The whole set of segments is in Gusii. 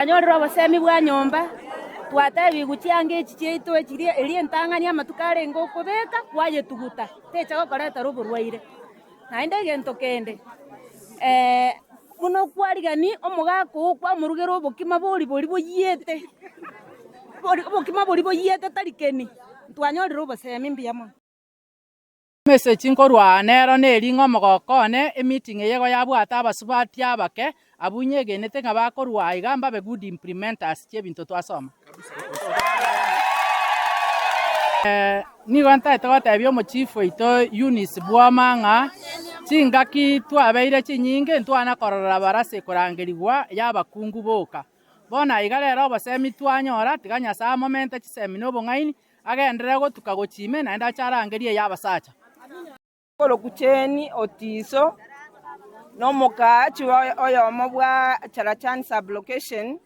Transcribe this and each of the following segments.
Twanyorire obosemi bwa nyomba, twatebigwe chianga echi chiaito echiria eria entang'ani amatuko arenge okobeka kwayetuguta, techa gokoretera oborwaire. Naende egento kende, buna okwarigani omogaka oo kwamorugera obokima bori boria boyiete, bori obokima boria boyiete tari keni, ntwanyorire obosemi mbuya mono. Emessage nkorwa aa nero neri ng'a omogoko one, emeeting eye igo yabwate abasubati abake, abwo nyegenete ng'a bakorwa aa iga mbabe good implementers chi'ebinto twasoma. Nigo ntaete gotebia omochief oito Eunice Bwoma ng'a chingaki twabeire chinyinge ntwana korora barasa ekorangerigwa y'abakungu boka. Bono aiga rero obosemi twanyora, tiga Nyasae amomente chisemi na obong'aini, Agenderere gotuka gochia ime, naende ache arangerie ey'abasacha. Korokwa Jane Otiso, na omokaachi oyomo bwa Charachani Sub-location,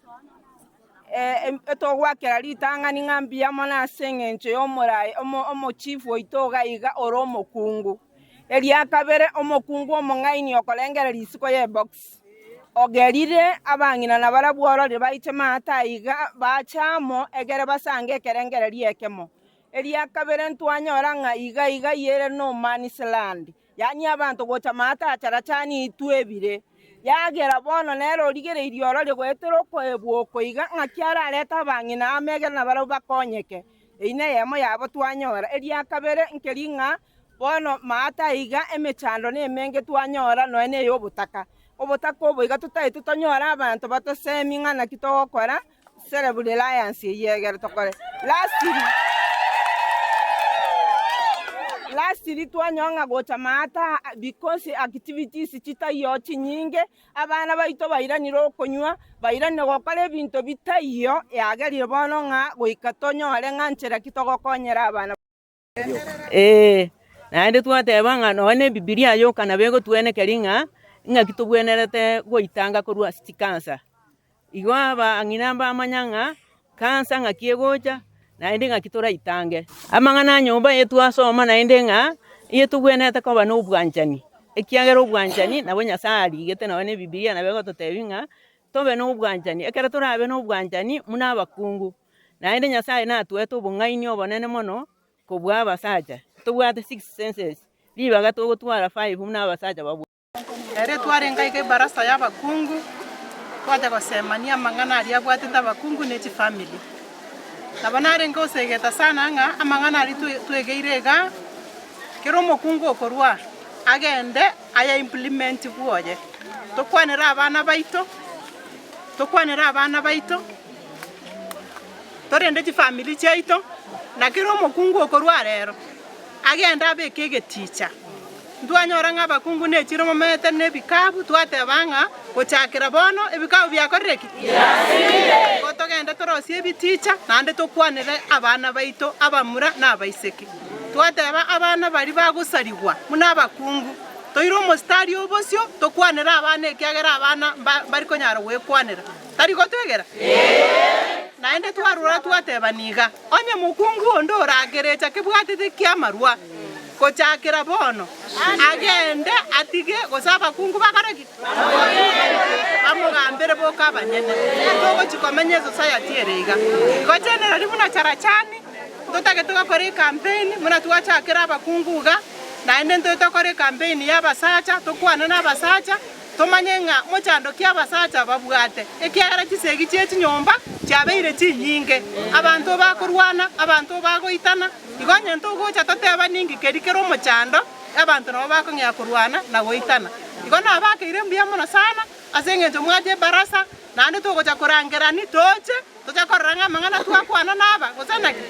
etogwakera ritang'ani ng'a mbuya mono ase eng'encho y'omorai omochifu oito iga iga ore omokungu. Eria kabere, omokungu omong'aini okorengereria isiko y'ebox, ogerire abang'ina nabarabwo ororire baiche maate aiga bache amo egere basange ekerengererio ekemo. Eria kabere ntwanyora ng'a iga iga ere no man's land, yaani abanto gocha maate acharachani intwe ebire. Yagera bono nere origereirie ororie goetera okoebwa oko iga, ng'aki ararete abang'ina amo egere nabarabwo bakonyeke. Eyio neyemo yabo twanyora. Eria kabere nkeri ng'a Bono maate aiga emechando nemenge twanyora nonya ney'obotaka. Obotaka obo iga totaete tonyore abanto batosemi ng'a naki togokora self reliance eyio egere tokore. Lastly, lastly twanyora ng'a gocha maate aa because activities chitaiyo chinyinge, abana baito bairanire okonywa, bairanire gokora ebinto bitaiyo, yagerire bono ng'a goika tonyore ng'a nchera ki togokonyera abana. Ee, naende twateba ng'a nonya na ebibilia yoka nabo egotwenekeria ng'a ng'aki tobwenerete goitanga korwa ase chikansa. Igo abang'ina mbamanya ng'a kansa ng'aki egocha, naende ng'aki toraitange. Amang'ana a nyomba eye twasoma naende ng'a iye tobwenerete koba na obwanchani, ekiagera obwanchani nabo Nyasaye arigete nonya na ebibilia nabo egototebia ng'a tobe na obwanchani, ekero torabe na obwanchani buna abakungu. Naende Nyasae natwete obong'aini obonene mono kobua abasacha, tobwate six senses, ribaga togotwara five buna abasacha babwate. Ere twarenge aiga ebarasa y'abakungu, twacha gosemania amang'ana aria abwatete abakungu ne chifamiri. Nabo narenge gosegeta sana ng'a amang'ana aria twegeire igaa, kera omokungu okorwa agende aya implement bwoye. Tokwanere abana baito, tokwanere abana baito. Torende chifamiri chiaito, na kera omokungu okorwa rero agende abeke egeticha. Ntwanyora ng'a abakungu ne chiro momete na ebikabu, twateba ng'a gochakera bono ebikabu biakorire ki? Igo togende torosie ebiticha naende tokwanere abana baito abamura na abaiseke. Twateba abana baria bagosarigwa buna abakungu, toire omositari o bosio tokwanere abana ekiagera abana mbari konyara gwekwanera. Tari gotwegera? Naende twarora twatebana iga, Onye mokungu onde oragerecha kebwatete ki'amarwa, gochakera bono agende atige, gose abakungu bakore ki? Bamogambere boka abanyene. Togochia komenya esociety ere iga. Igo generally buna Charachani, ntotagete gokora ecampaign buna twachakera abakungu iga, naende ntoe tokore ecampaign ya abasacha, tokwane na abasacha. Tomanye ng'a mochando ki abasacha babwate, ekiagera chisegi chie chinyomba chiabeire chinyinge, abanto bakorwana, abanto bagoitana. Igo onye ntogocha toteba ninki keria kere omochando, abanto nabo bakong'ea korwana na goitana. Igo nabakeire mbuya mono sana ase engencho mwacha ebarasa, naende togocha korangerani toche, toche korora ng'a amang'ana twakwana naba, gose naki?